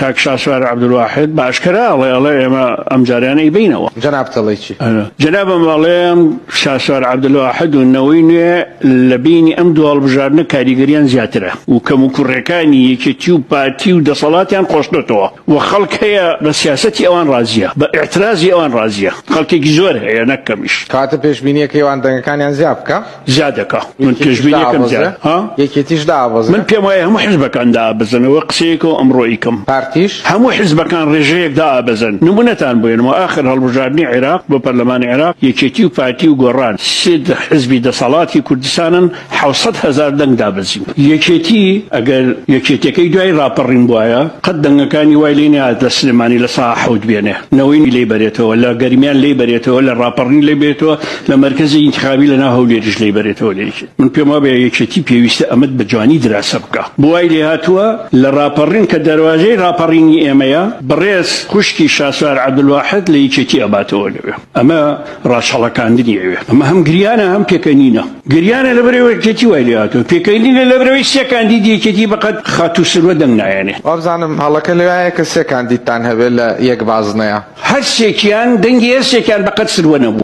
کاک شاسوار عەبدولواحید بە ئاشکرا ئەڵێ ئەڵێ ئێمە ئەم جارانە ئەیبەینەوە. جەنابت ئەڵێی چی؟ جەنابم ئەڵێم شاسوار عەبدولواحد و نەوەی نوێ لە بینی ئەم دوو هەڵبژاردنە کاریگەریان زیاترە و کەموکوڕیەکانی یەکێتی و پارتی و دەسەڵاتیان قۆستۆتەوە و خەڵک هەیە بە سیاسەتی ئەوان ڕازیە بە ئیعترازی ئەوان ڕازیە خەڵکێکی زۆر هەیە نەک کەمیش. کەواتە پێشبینیەکەی ئەوان دەنگەکانیان زیاد بکا؟ زیاد دەکا من پێشبینیەکەم زیاد ها یەکێتیش دابەزێ من پێم وایە هەموو حزبەکان دابەزن ئەوە قسەیەکە و ئەمڕۆ ئیکەم پارتیش هەموو حزبەکان ڕێژەیەک دابەزن نمونەتان بۆ یەنمەوە ئاخر هەڵبژاردنی عێراق بۆ پەرلەمانی عێراق یەکێتی و پارتی و گۆڕان سێ حزبی دەسەڵاتی کوردستانن 700 هەزار دەنگ دابەزین یەکێتی ئەگەر یەکێتیەکەی دوای ڕاپەڕین بوایە قەت دەنگەکانی وای لێ نەهات لە سلێمانی لە ساعە حەوت بێنێ نەوەی لێی بەرێتەوە لە گەرمیان لێی بەرێتەوە لە ڕاپەڕین لێی بێتەوە لە مەرکەزی ئینتخابی لە ناو هەولێریش لێی بەرێتەوە لە یەکێتی من پێم وابێ یەکێتی پێویستە ئەمەت بە جوانی دراسە بکا بۆ وای لێهاتووە لە ڕاپەڕین کە دەروازەی ڕاپەڕینی ئێمەیە بەڕێز خوشکی شاسوار عەبدولواحد لە یەکێتی ئەباتەوە لەوێ ئەمە ڕاچەڵەکاندنی ئەوێ ئەمە هەم گریانە هەم پێکەنینە گریانە لەبەرەوەی یەکێتی وای لێهاتووە پێکەنینە لەبەرەوەی سێ کاندیدی یەکێتی بەقەد خاتوو سروە دەنگ نایەنێ. وابزانم هەڵەکە لەوایە کە سێ کاندیدتان هەبێ لە یەک بازنەیا. هەرسێکیان دەنگی هەرسێکیان بەقەد سروە نەبوو.